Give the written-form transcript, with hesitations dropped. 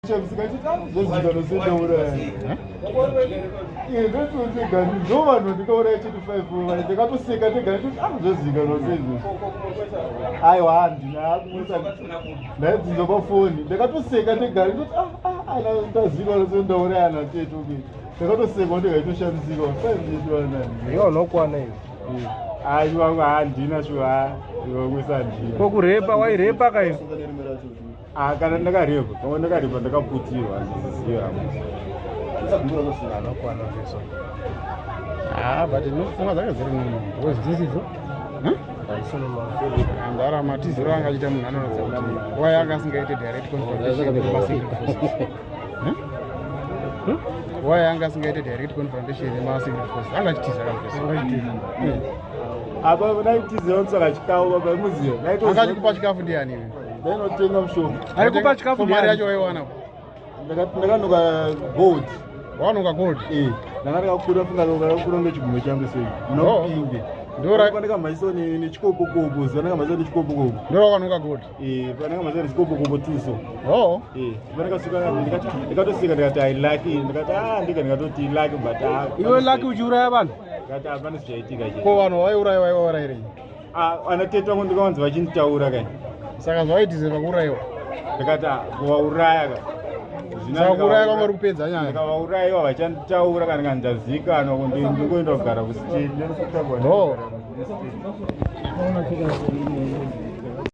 Ndo vanhu ndikauraya chete 5 ndakatoseka ndega ndoti ah zvozikanwa sei izvozvo. Aiwa handina kumwisa ndaibvunza pafoni ndakatoseka ndega ndoti ah ah ana ndazikanwa sei ndauraya ana tete okay. Ndakatoseka ndega itoshamisika 5 chete vanani. Iwe unokwana iwe. Aiwa handina shuwa iwe kumwisa handina. Ko kurepa wairepa ka iwe? Ah, kana ndakarepa pamwe ndakarepa ndakaputirwa handiziziva. Anokwana peso. Ah, but ndinofunga dzake dziri normal. Because this is Andara matiziro anga achiita munhu anoratidza kuti why anga asingaite direct confrontation nemasecret forces. Why anga asingaite direct confrontation nemasecret forces? Anga achitiza kabisa. Anga achitiza. Apa ndaitiza kutsvaka chikafu baba muziyo. Anga achikupa chikafu ndiani iwe? Ndainotenga mushonga. Aikupa chikafu mari yacho waiwana. Ndakanoka gold. Wanoka gold? Eh, ndanga ndakakura funga ndakakura ngechigumwe changu sei. Munopinge. Ndora pandakamhanyiswa nechikopokopo, zuva ndakamhanyiswa nechikopokopo. Ndora wakanoka gold. Eh, pandakamhanyiswa nechikopokopo tuso. Oh. Eh, pandakasuka ndikati ndikatoseka ndikati I lucky, ndikati ah ndika ndikatoti lucky but ah. Iwe lucky uchiuraya vanhu? Ndikati hapana zvichaitika chete. Ko vanhu vaiuraya vaivaurayirei? Ah, ana tete vangu ndikawanza vachinditaura kai. Saka zvawaitizirwa kuurayiwa? Ndikati ah, kuvauraya ka. Saka kuuraya kwanga uri kupedza nyaya? Ndikavaurayiwa vachanditaura kana kana ndazikanwa kuti ndingoenda kugara kustate. Oh.